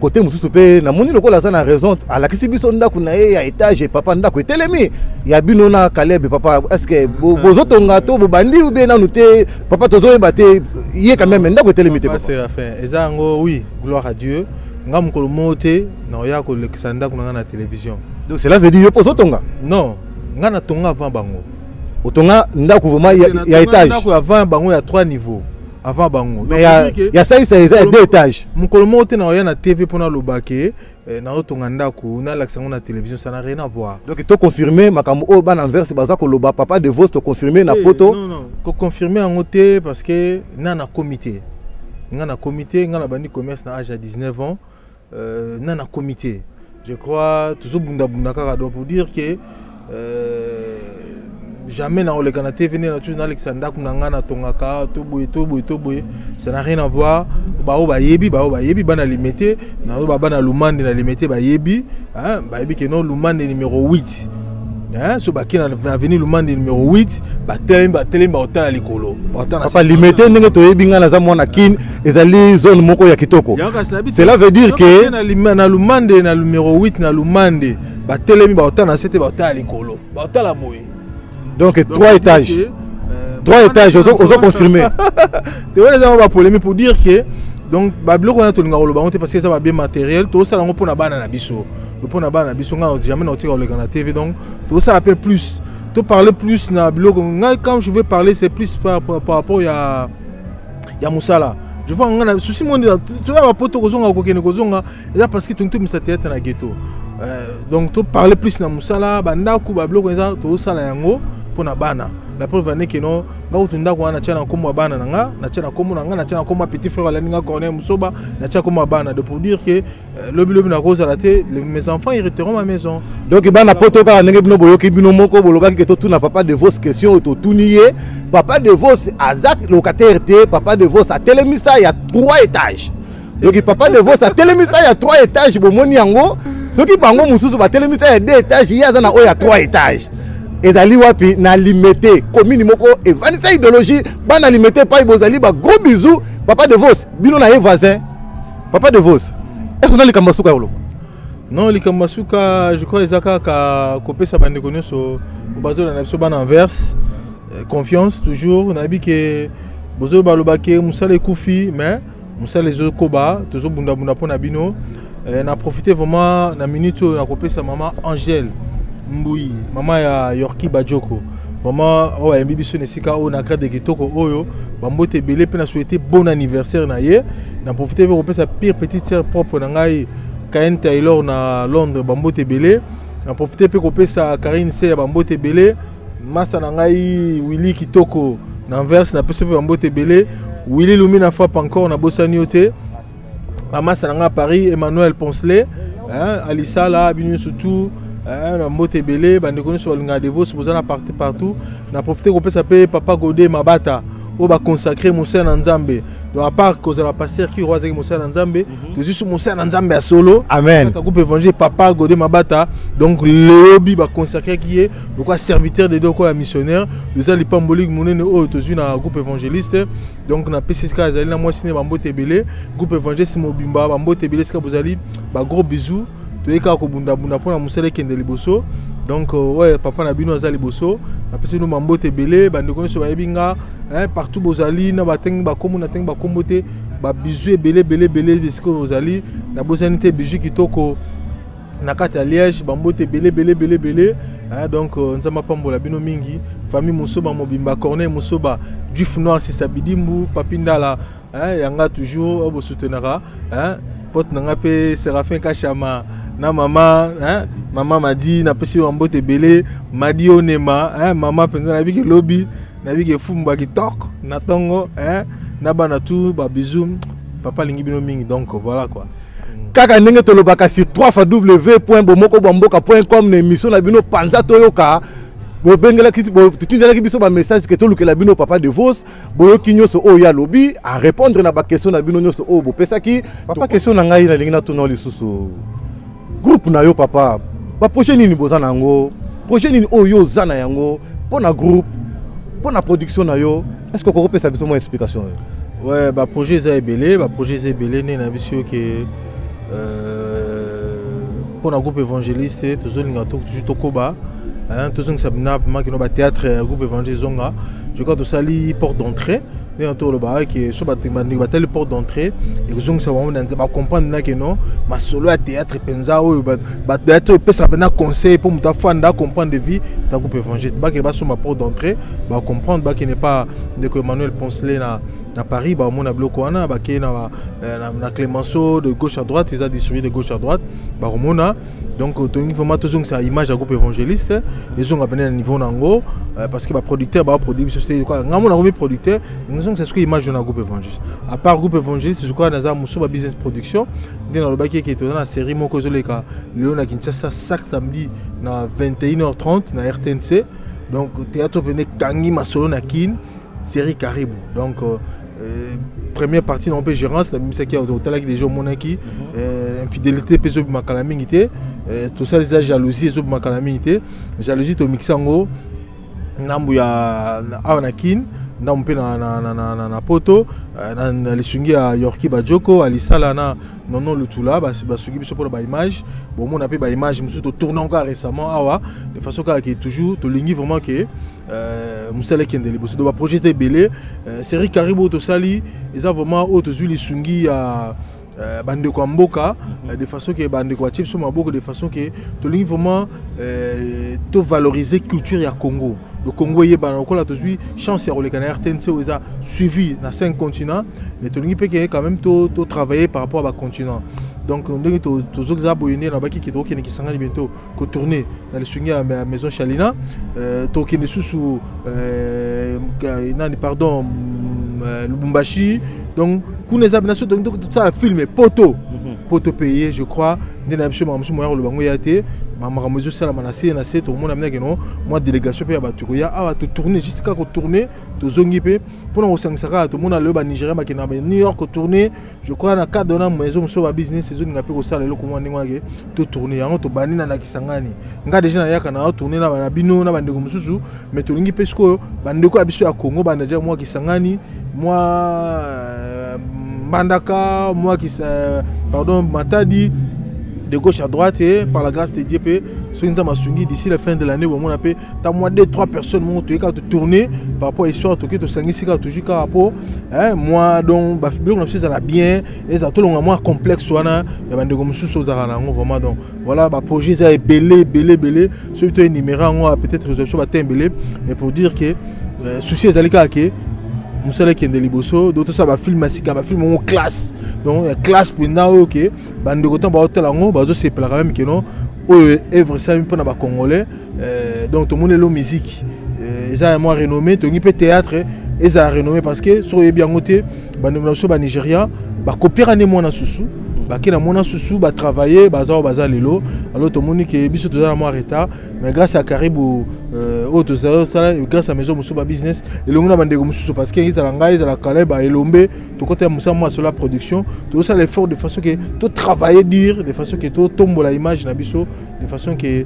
côté mosusu mpe namoni lokola aza na raison. Alakisi biso ndako na ye ya étage. Papa, ndako etelemi ya bino na Caleb. Papa, est ce que bozotonga to bobandi ou bien nanu te? Papa, tozoyeba te. Ye quand même ndako etelemi te. Papa Séraphin, eza yango, oui, gloire à Dieu. Nga mokolo moko te naoya kolekisa ndako na nga na télévision. Donc cela veut dire yo mpo ozotonga? Non, nga natonga avant bango. Otonga ndako vraiment ya étage? Ndako avant bango ya 3 niveaux. Avant bango. Mais ya, ya saisa eza ya deux étages. Mokolo moko te naoya na TV mpo naloba ke naotonga ndako, nalakisa yango na télévision, ça n'a rien à voir. Donc toconfirme makambo oyo bana Anvers baza koloba, papa de Vos, toconfirme na poto? Non, non, koconfirme yango te, parce que nga nakomi te, nga nakomi te. Nga nabandi commerce na âge ya 19 ans, na nakomi te. Je crois tozobundabunda kaka. Donc pour dire que jamais nakoleka na TV nde na nalekisa ndako na ngai natongaka to boye, to boye, to boye, ça n'a rien à voir. Bao bayebi, bao bayebi, bana Limete, nazoba bana Lumande na Limete bayebi, bayebi ke non, Lumande numéro 8, hein, so bakei na avenue Lumande numéro 8, batelemi, batelemi, baotala likolo. Papa, Limete, ndenge toyebi, ngai naza mwana Kine, ezali zone moko ya kitoko. Cela veut dire que na Lumande na numéro 8 na Lumande, batelemi, baotala na se te, baotala likolo, baotala boye. Donc trois étages, trois étages, ozo confirmer? Te, wana eza bapolémique. Pour dire que donc babiloko wana tolingaka koloba yango te, parce que eza babien matériel. Tozosala yango mpona bana na biso, mpona bana na biso. Ngai jamais naotika koleka na TV. Donc tozosala mpe plus, toparler plus na biloko. Ngai, quand je vais parler, c'est plus par rapport ya mosala. Je vois nga na souci monde toya bapoto, kozonga, kokende, kozonga, eza parce que tongi tomisa théâtre na ghetto. Donc toparler plus na mosala, bandako, babiloko eza tozosala yango mpona bana. La preuve ane ke no, nga kutu ndako wana natia na nkombo ya bana na nga, natia na nkombo na nga, natia na nkombo ya petit frère alandi nga, Corneille Mosoba, natia nkombo ya bana. De pour dire que lobi lobi nakozala te, mes enfants hériteront ma maison. Donc bana poto, kaka ndenge bino boyoki, bino moko bolobaki ke totuna papa de Vos question oyo, totuni ye. Papa de Vos aza locataire te. Papa de Vos atelemisa ya trois étages. Donc papa de Vos atelemisa ya trois étages, bomoni yango. Soki bango mosusu batelemisa ya deux étages, ye aza na oyo ya trois étages. Ezali wapi? Na Limete, commune moko evandisa idéologie. Bana Limete epai bozali, bagros bisous. Papa de Vos, bino na ye voisin. Papa de Vos, est ce na likambo ya suka ya koloba? Non, likambo ya suka, je crois, eza kaka kopesa bandeko nyonso bazolanda biso, bana Anvers, confiance toujours. Nayebi ke bozoloba balobaki mosala ekufi, mais mosala ezokoba, tozobundabunda mpo na bino. Na profite vraiment na minute oyo nakopesa mama Angèle Mbui, mama ya Yorki Bajoko, vraiment oyo ayembi biso na esika oyo na grade kitoko oyo, bambote ebele mpe na souhaite bon anniversaire na ye. Na profite mpe kopesa pire petite sœur propre na ngai, Kayen Taylor na Londres, bambote ebele. Na profite mpe kopesa Karine Se ya bambote ebele, masa na ngai Willy Kitoko na Anvers, napesi mpe bambote ebele. Willy Lumi na frappe encore, nabosani yo te. Bamasa na ngai Paris, Emmanuel Poncelet, hein, Alisala, bino nyonso tout na mbote ebele. Bandeko nyonso balingaka Devos, boza na partout partout. Na profite kopesa mpe papa Gode Mabata oyo baconsacre mosala na Nzambe. Donc à part kozala pasteur Kiro, azalaki mosala na Nzambe, tozwi so mosala na Nzambe ya solo. Amen. Groupe évangile, papa Gode Mabata, donc leobi baconsacraki ye lokola serviteur de Dieu, lokola missionnaire. Eza lipamboli monene oyo tozwi na groupe évangéliste. Donc napesi esika azali na mwasi ne bambote ebele. Groupe évangéliste mobimba, bambote ebele esika bozali, bagros bisous. Toyei kaka kobundabunda mpona mosala ekende liboso. Donc ouais, papa na bino aza liboso, napesi bino bambote ebele. Bandeko nyonso bayebi nga, partout bozali, na batengi bakombo, na tengi bakombo te, babisous ebele ebele ebele esika bozali. Nabosani te bijou kitoko na kati ya Liège, bambote ebele ebele ebele ebele. Donc Nzambe apambola bino mingi. Famille Mosoba mobimba, Corneille Mosoba, Juif Noir, Sisa Bidimbu, Papi Ndala, yanga toujours oyo bosoutenaka, pote na nga mpe Séraphin Kashama na mama, mama Madi, napesi yo bambote ebele. Madi Onema, mama mpenza, nayebiki lobi, nayebiki efumba kitoko na ntongo, na bana tu, babisous. Papa alingi bino mingi. Donc voilà quoi. Kaka ndenge tolobaka, sur 3 fois w point bomoko bwa mboka point com, na émission na bino Panza Toyoka, bobengelaki, totindelaki biso bamessage ke tolukela bino papa de Vos. Boyoki nyonso oyo ye alobi, arépondre na baquestion na bino nyonso oyo bopesaki. Papa, question na ngai nalingi natuna lisusu, groupe na yo, papa, baprojet nini boza na yango? Projet nini oyo yo oza na yango mpo na groupe, mpo na production na yo? Est ce que okokopesa biso mwa explication oyo? Ouais, baprojet eza ebele, baprojet eza ebele. Nde na biso ke mpo na groupe évangéliste, tozolinga toujours tokoba, tozongisa na vraiment kino bathéâtre ya groupe évangéliste ezonga. Je crois tosali porte d'entrée. Ndenge tolobaka ke so bandeko batali porte d'entrée, ekozongisa bango na nzela, bacomprendre na keno masolo ya théâtre mpenza oyo bathéâtre epesaka mpenza conseil mpo moto afanda acomprendre de vie. Eza groupe évangéliste. Bakende basomba porte d'entrée, bacomprendre. Bakende pa ndeko Emmanuel Poncelet na na Paris baomona biloko wana, bakei na, eh, na, na Clemenceau, de gauche à droite, eza distribué de gauche à droite, bakomona. Donc tolingi vraiment tozongisa image ya groupe évangéliste, ezonga pene na niveau na yango, parce que baproducteur baproduit biso te. Ngai mona komi producteur, ezongisa sikoyo image na groupe évangéliste. À part groupe évangéliste, je crois naza mosusu ba business production, nde nalobaki eke toza na série moko ezoleka lelo na Kinshasa chaque samedi na 21h30 na RTNC. Donc théâtre pene ekangi masolo na Kin, série Karibu. Donc première partie na mpe gérance nabimisaki, otalaki déjà, omonaki infidélité mpe ezobima kala mingi te. Tosala eza jalousie, ezobima kala mingi te. Jalousie tomikisa yango ndambu ya awa na Kin, ndambu mpe na Poto, na lisungi ya Yorki Bajoko alisala na Nono Lutula, basungi biso mpona baimage. Bomona mpe baimage mosusu totourne encore récemment awa, de façon kaka ke toujours tolingi vraiment ke mosala ekende liboso. Donc baprojet eza ebele. Série Karibu oyo tosali eza vraiment oyo tozwi lisungi ya bandeko ya mboka, de façon ke bandeko batie biso maboko, de façon ke tolingi vraiment tovaloriser culture ya Congo, le Congo eyebana. Lokola tozwi chance ya koleka na RTNC oyo eza suivi na 5 continents, mais tolingi mpe ke quand même totravailler par rapport à bacontinent. Donc ndenge tozokeza boye, nde nabaki ke tokokende Kisangani bientôt kotourne na lisungi ya maison Chalina. Tokende susu nani, pardon, Lubumbashi. Donc kuna eza bina so tosala film poto poto paye, je crois. Nde na biso makambo mosusu moya koloba ngo ya te, makambo ezosalama na se na se. Tokomona minake no mwa délégation mpe ya bato koya awa, totourne juste kaka kotourne, tozongi mpe mpona kosangisa kaka. Tomona lelo banigérien bakende na New York kotourne, je crois, na cadre wana maison mosusu ba business ezolinga mpe kosala eloko mwa ndenge wana ke totourne yango. Tobandi na Kisangani. Nga déjà nayaka na tourne na bino na bandeko mosusu, mais tolingi mpe sikoyo bandeko ya biso ya Congo banda déjà mwa Kisangani, mwa Mbandaka, mwa pardon, Matadi, de gauche à droite. Et par la grâce de Dieu mpe soki Nzambe asungi, d'ici la fin de l'année bomona mpe ta mwa deux trois personnes moko toyei kaka totourner par rapport à histoire. Toke tosangisi kaka toujours kaka po moi donc biloko na biso ezala bien, ezala tolonga mwa complexe wana ya bandeko mosusu ozalaka na yango vraiment. Donc voilà, baprojet eza ebele ebele ebele. Soki toénumérer yango, peut-être résolution bate ebele, mais pour dire que souci ezali kaka ke mosala ekende liboso. Donc tosala bafilm ya sika, bafilm yango classe, donc ya classe mpenza, oyo ke bandeko ntango baotala yango bazosepela quand même ke non, oyo œuvre esalami mpona bacongolais. Donc tomoni lelo musique eza ya mwa renommé, tolingi mpe théâtre ezala renommé, parce que soki oyebi yango te, bandeko na biso banigérien bakopiaka nde mwana susu, bake na mwana susu, batravaille, baza oyo baza lelo. Alors tomoni ke biso toza na mwa retard, mais grâce à Karibu oyo tozala, grâce à maison mosusu ba business elongi na bandeko mosusu, parce que ezala ngai, ezala Kaleb, Elombe, tokota ya mosala mwa solo ya production, tozosala effort de façon ke totravailler dur, de façon ke totombola image na biso, de façon ke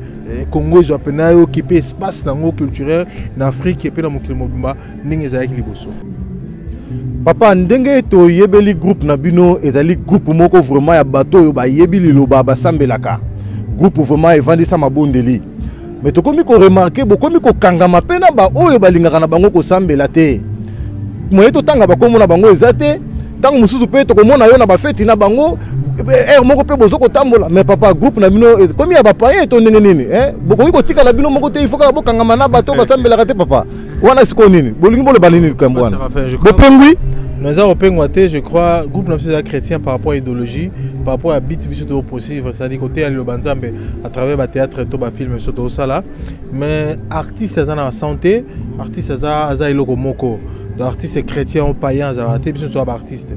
Congo ezwa mpena occupe espace nango culturel na Afrique epe na mokili mobimba ndenge ezalaki liboso. Papa, ndenge toyebeli groupe na bino, ezali groupe moko vraiment ya bato oyo bayebi liloba, basambelaka, groupe vraiment evandisa mabondeli. Mais tokomi koremarquer bokomi kokangama mpe na baoyo balingaka na bango kosambela te. Moye totanga bakombo na bango eza te. Ntango mosusu mpe tokomona yo na bafeti na bango ere moko mpe bozo kotambola. Mais papa, groupe na bino ekomi ya bapayen to ndenge nini? Bokoki kotikala bino moko te, il faut kaka bokangama na bato basambelaka te. Papa, wana sikoyo nini bolingi boloba nini likambo wana? Bopengwi? Naza kopengwa te. Je crois groupe na biso eza chrétien par rapport à idéologie, par rapport à but biso tokopoursuivre, c'est-à-dire koteya liloba Nzambe à travers bathéâtre to bafilm biso tozosala. Mais artiste aza na santé, artiste aza eloko moko. Donc artiste chrétien ou païen azalaka te, biso toza baartiste.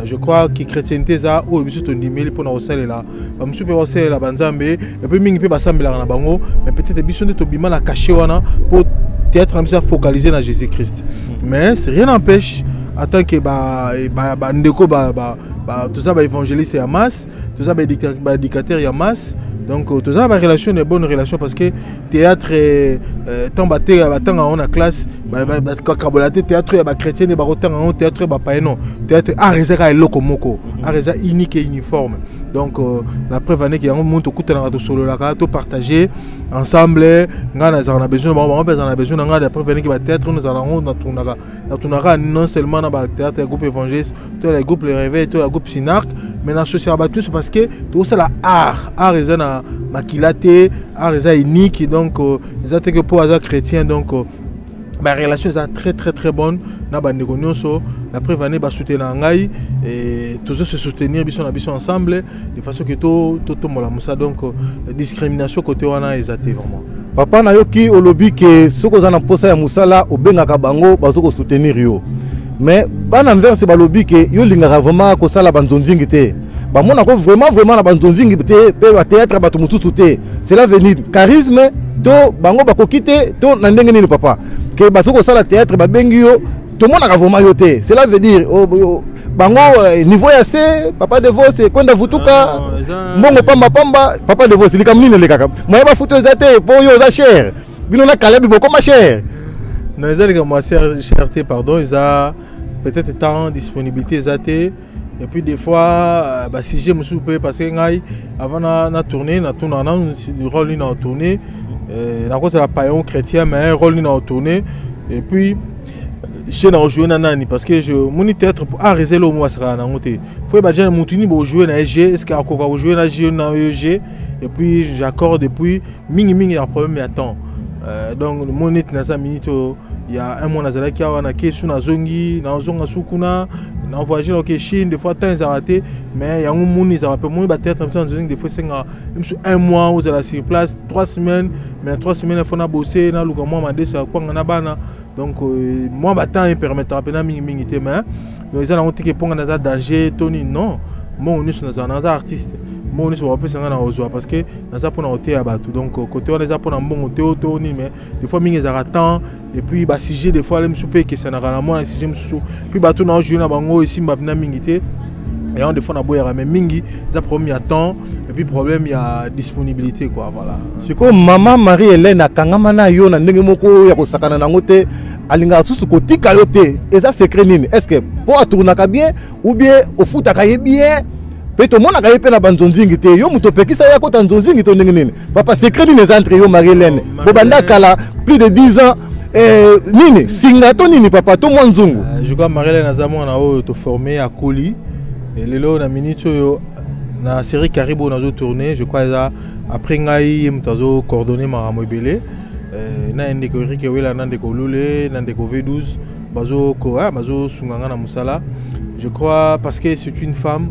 Je crois que chrétienté eza oyo biso tondimeli mpona kosalela. Bamosusu mpe bakosalela banzambe et puis mingi mpe basambelaka na bango, mais peut-être biso nde tobima na cachet wana mpo théâtre na biso afocaliser na Jésus Christ. Mais rien n'empêche, en tant que bandeko, toza baévangéliste ya masse, toza baéducateur ya masse, donc toza na barelation, de bonne relation, parce que théâtre, ntango batanga yango na classe, bakabola te théâtre ya bachrétien nde bakotanga yango, théâtre ya bapayen. Non, théâtre, art eza kaka eloko moko, art eza unique et uniforme. Donc la preuve aneke yango moto tokutanaka, tosololaka, topartage ensemble. Ngai nazalaka na besoin na bango, bango mpe azala na besoin na ngai. La preuve aneke bathéâtre oyo nazala yango, natunaka non seulement na bathéâtre ya groupe évangéliste to ya groupe Le Réveil to ya groupe Sinarc, mais nasociaka bato nyonso, parce que tokosala art. Art eza na makila te, art eza unique. Donc eza te ke mpo aza chrétien. Donc barelation eza très très très bonne na bandeko nyonso. La preuve année basoutenaka ngai, tozo se soutenir biso na biso ensemble de façon que totombola mosala. Donc discrimination côté wana eza te vraiment. Papa, nayoki olobi ke soki oza na mposa ya mosala, obengaka bango, bazo kosoutenir yo. Mais bana Anvers balobi ke yo olingaka vraiment kosala banzonzingi te, bamonako vraiment vraiment na banzonzingi te mpe bathéâtre bato mosusu te. Cela veut dire charisme to bango bakoki te to na ndenge nini, papa, ke bato kosala théâtre babengi yo, tomonaka vraiment yo te? Cela veut dire oh, oh, bango niveau ya se, papa Devos ekwenda vutuka mbongo pamba pamba. Papa Devos, likambo nini elekaka? Moya bafuta eza te mpo yo oza cher, bino na Kalebi bokoma cher. Non, eza likambo ya cher te, pardon. Eza peut-être temps, disponibilité eza te. Et puis des fois basujet mosusu mpe, parce que ngai avant na tourner, natunaka nanu rôle nini na tourner. Nakozala païen, chrétien, mais rôle nini na tourner et puis je na ojouer na nani, parce que je moni théâtre art eza eloko moko basalaka nango te. Faut yeba déjà motu nini bojouer na ye, je est ce que akoka kojouer na je na yo je, et puis j'accorde. Et puis mingimingi ya problème ya temps. Donc mo neti naza minute oyo, ya un mois nazalaki awa, nake su, nazongi, nazonga su kuna, na voyage, naoke Chine. Des fois temps ezalaka te, mais yango moni ezalaka mpe moni bathéâtre na biso na nzongi, des fois esengaka misu un mois ozala sur place, 3 semaines. Mais na 3 semaines il faut nabose, naluka mwa madesa ya kwanga na bana. Donc mwa batemps epermettra mpena mingimingi te. Mais donc eza nango teke mponga naza danger to nini, non. Mbongo nyonso nazala, naza artiste, mbongo nyonso bakopesa ngai na kozwa, parce que naza mpona koteya bato. Donc côté wana eza mpona mbongo te to nini, mais des fois mingi ezalaka temps et puis basujet. Des fois ale mosusu mpe ekesanaka na mwana sujet mosusu, puis bato na ojouer na bango esimba mpena mingi te. Yango des fois naboyaka, mais mingi eza problème ya temps et puis problème ya disponibilité, quoi, voilà. Sikoyo mama Marie Hélène akangama na yo na ndenge moko ya kosakana nango te, alingaka susu kotika yo te. Eza secret nini? Est ce que mpo atournaka bien ou bien ofutaka ye bien mpe tomonaka ye mpe na banzonzingi te? Yo moto opekisa ye akota nzonzingi to ndenge nini, papa? Secret nini eza entre yo, Marie Hélène? Bobanda kala, plus de 10 ans. Nini singa to nini, papa, to mwa nzungu? Je crois Marie Hélène aza mwana oyo toforme, akoli. Lelo na minute oyo, na série Karibo nazotourne, je crois eza après ngai, ye moto azocoordonne makambo ebele na ye ndeko Erik Ewela, na ndeko Lule, na ndeko V12, bazosunga nga na mosala. Je crois parce que c'est une femme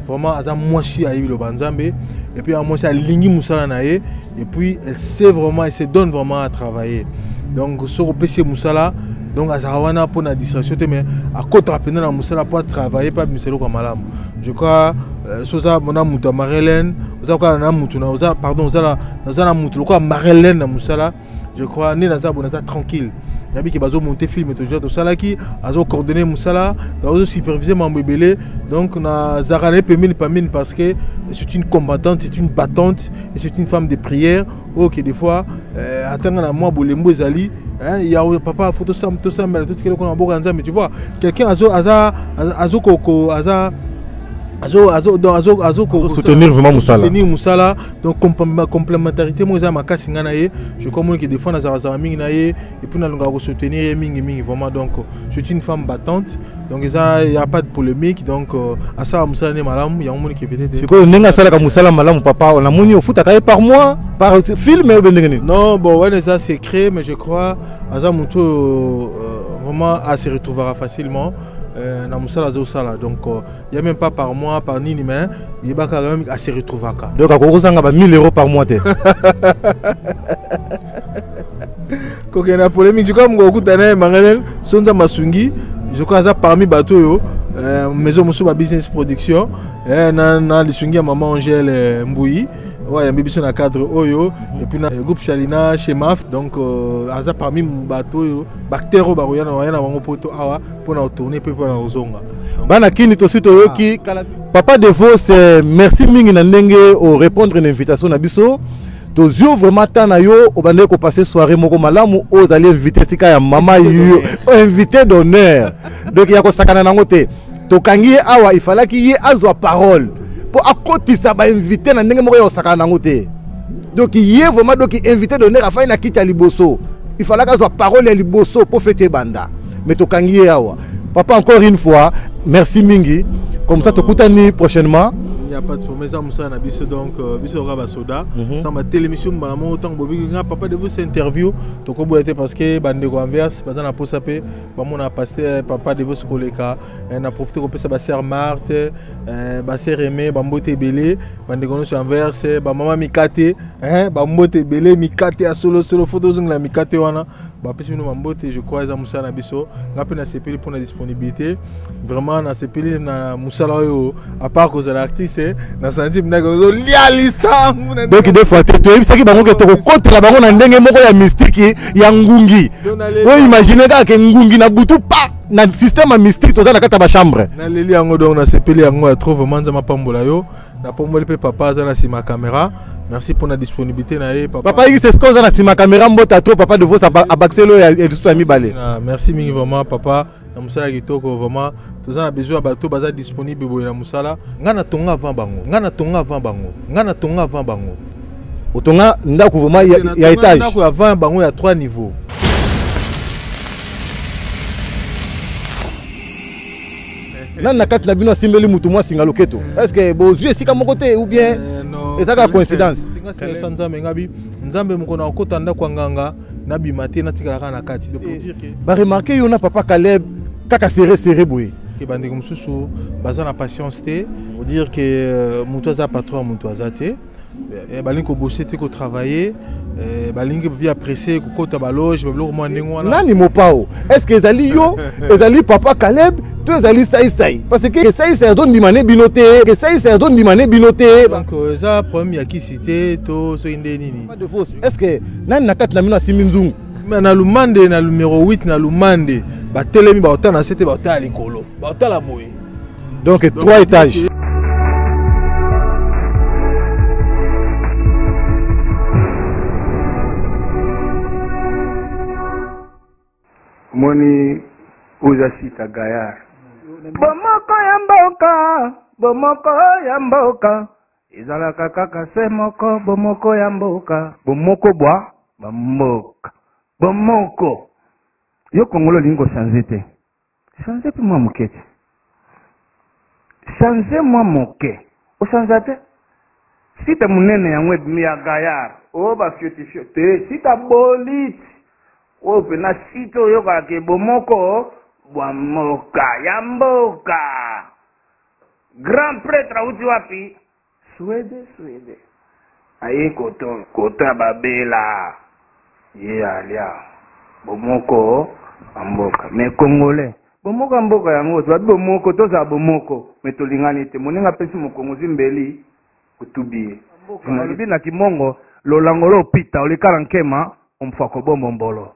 vraiment, aza mwasi ayebi loba Nzambe, et puis mwasi alingi mosala na ye, et puis elle sait vraiment, elle se donne vraiment à travailler. Donc soki opesi ye mosala, donc azalaka wana mpona distraction te, mais akotaka mpenza na mosala mpo atravaille mpe abimisa eloko ya malamu. Je crois so oza na moto ya Marie-Hélène, oza kaka na motu na oza, pardon, oza naza na motu lokola Marie-Hélène na mosala, je crois nde naza bo, naza tranquille. Nayebi ke bazomonte film toja tosalaki, azocoordonne mosala, azosupervise mambo ebele. Donc nazalaka na ye pembeni pembeni, parce que c'est une combattante, c'est une battante et c'est une femme de prière oyo ke des fois atanga na mwa bolembo ezali ya papa, faut tosambela, totikeli kuna maboko ya Nzambe. Tu vois, quelqu'un azo aza azokoko aza azo azo donc azo azo soutenir vraiment mosala. Soutenir mosala. Donc complémentarité mo eza makasi ngai na ye. Je crois moni ke des fois nazalazala mingi na ye et puis nalingaka kosoutenir ye mingi mingi vraiment. Donc c'est une femme battante, donc eza y a pas de polémique. Donc asala mosala nde malamu, yango moni ke peut-être Sikoyo ndenge asalaka mosala malamu, papa, namoni ofutaka ye par mois, par film, obe ndenge nini? Non, bon, wana eza secret, mais je crois aza motu oyo vraiment ase retrouvera facilement na mosala azosala. Donc y a même pas par mois, par nini, mais yebaka quand même ase retrouvaka. Donc akoki kozanga ba 1000 € par mois te? Kokende na polémique, je crois moko okuta na ye Marie-Hélène so Nzambe asungi. Je crois aza parmi bato oyo maison mosusu ba business production na lisungi ya mama Angèle Mbui oyo ayambi biso na cadre oyo, et puis na groupe Chalina Chemaf. Donc aza parmi bato oyo, baacteur oyo bakoya na bango poto awa mpona kotourne mpe mpona kozonga. Bana kini tosi toyoki. Papa Devos, merci mingi na ndenge orépondre na invitation na biso. Tozwi vraiment temps na yo, obandaki kopase soirée moko malamu. Oyo ozali invité esika ya mama yo, invité d'honneur, donc ya kosakana nango te. Tokangi ye awa, ifalaki ye azwa parole mpo akotisa bainvité na ndenge moko ya kosakana nango te. Donc ye vraiment, donc invité d'honneur afai na kiti ya liboso, ifalaki azwa parole ya liboso mpo fete ebanda, mais tokangi ye awa. Papa, encore une fois merci mingi. Comme ça tokutani prochainement. Il n'y a pas de problème, eza mosala na biso. Donc biso kaka basoda, ntango batelemisi mbala moko, ntango bobiki nga papa de vous interview, tokoboya te, parce que bandeko Anvers baza na posa mpe bamona pasteur papa de vous koleka. Na profite kopesa basœur Marthe, basœur Aimé bambote ebele, bandeko nyonso Anvers, bamama mikate, bambote ebele, mikate ya solosolo, fo tozongela mikate wana. Bapesi bino bambote. Je crois eza mosala na biso. Nga mpe nasepeli mpona disponibilité. Vraiment nasepeli na mosala oyo. À part kozala artiste, nasanti ndenge ozolia lisangu. Donc deux fois te, toyebisaki bango ke tokokotela bango na ndenge moko ya mystique ya ngungi. Oyo imagine kaka ke ngungi na butu pa na système ya mystique, toza na kati ya bachambre. Naleli yango. Donc nasepeli yango ya trop. Vraiment, Nzambe apambola yo. Napomboli mpe papa aza na nsima caméra. Merci mpona disponibilité na ye. Papa, papa X oza na nsima caméra, mbota trop. Papa de vos abakiseli oyo ya lisusu ya mibale. Merci mingi vraiment, papa, na mosala ya kitoko. Vraiment toza na besoin ya bato baza disponible boye na mosala. Ngai natonga avant bango, ngai natonga avant bango, ngai natonga avant bango. Otonga ndako vraiment ya étage? Ndako avant bango ya 3 niveaux. Nani na kati na bino asimbeli mutu mwa singa loketo? Est ce que bozwi esika moko te ou bien eza kaka coïncidence? Nga Nzambe, ngabi Nzambe moko na okota ndako ya nganga, nabima te, natikala kaka na kati. Donc pour dire que Baremarquer yo na papa Caleb kaka serré serré boye. Ke bandeko mosusu baza na patience te. Pour dire que moto aza patron ya moto aza te, balingi kobosser te, kotravailler, balingi vie pressé, kokota baloge, babiloko mwa ndenge wana. Nani mopao? Est ce que ezali yo, ezali papa Caleb to ezali Saisai? Parce que Saisai azondima ne bino te, Saisai azondima ne bino te. Donc eza problème ya kisi te to soki nde nini. Pas de fausse. Est ce que nani na kati na bino asimbi nzungu? Mais na Lumande, na numéro 8 na Lumande, batelemi, baotala na se te, baotala likolo, baotala boye. Donc trois étages. Omoni, oza site gaillard. Bomoko ya mboka, bomoko ya mboka ezalaka kaka se moko. Bomoko ya mboka, bomoko bwa bamboka, bomoko. Yo Kongolo, olingi kochanger te, change mpe mwa moke te, change mwa moke, ochange te. Site monene yango ebimi ya gaillard oyo bafiotifio te, site bolite oyo mpena site oyokaka ke bomoko bwa mboka ya mboka. Grand prêtre auti wapi? Suède. Suède aye koto koto ya babela ye alia bomoko ya mboka. Mais Congolais, bomoko ya mboka yango tobabi bomoko, tozala bomoko, mais tolingani te. Moninga apesi mokongozi mbeli, otubi ye. Alobi na kimongo lolango lo opita olekala nkema omfa kobombo mbolo.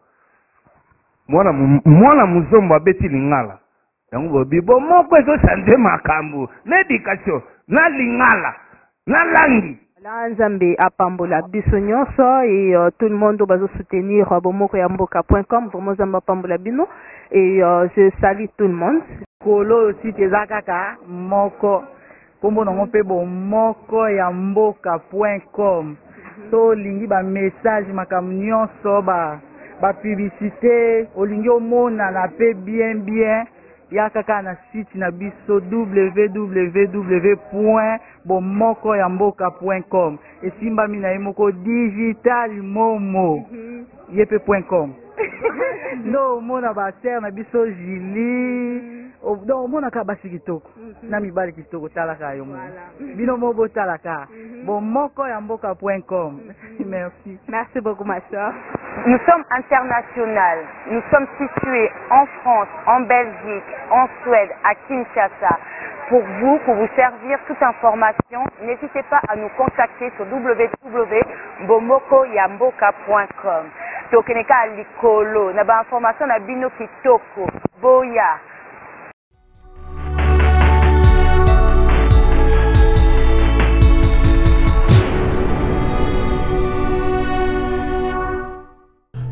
Mwana mwana muzombo abeti lingala yango. Bobi bomoko ezochanger makambo na éducation, na lingala, na langi. La Nzambe apambola biso nyonso et tout le monde oyo bazosoutenir bomoko ya mboka.com. Vraiment, Nzambe apambola bino et je salue tout le monde. Kolo oyo site eza kaka moko, nkombo nango mpe bomoko ya mboka.com. Tolingi bamessage, makambo nyonso, bapublicité, olingi omonana mpe bien bien, ya kaka na site na biso www.bomoko ya mboka.com. Esimbami na ye moko digital momo ye mpe .com. Ndo omona basœur na biso Julie. Donc omonaka basi kitoko na mibali kitoko. Talaka yo moko, bino mo botalaka bomoko ya mboka.com. Merci. Merci beaucoup, ma soeur. Nous sommes internationales. Nous sommes situés en France, en Belgique, en Suède, à Kinshasa. Pour vous, pour vous servir toute information, n'hésitez pas à nous contacter sur www.bomokoyamboka.com. Tokeneka likolo, na ba information na bino kitoko. Boya.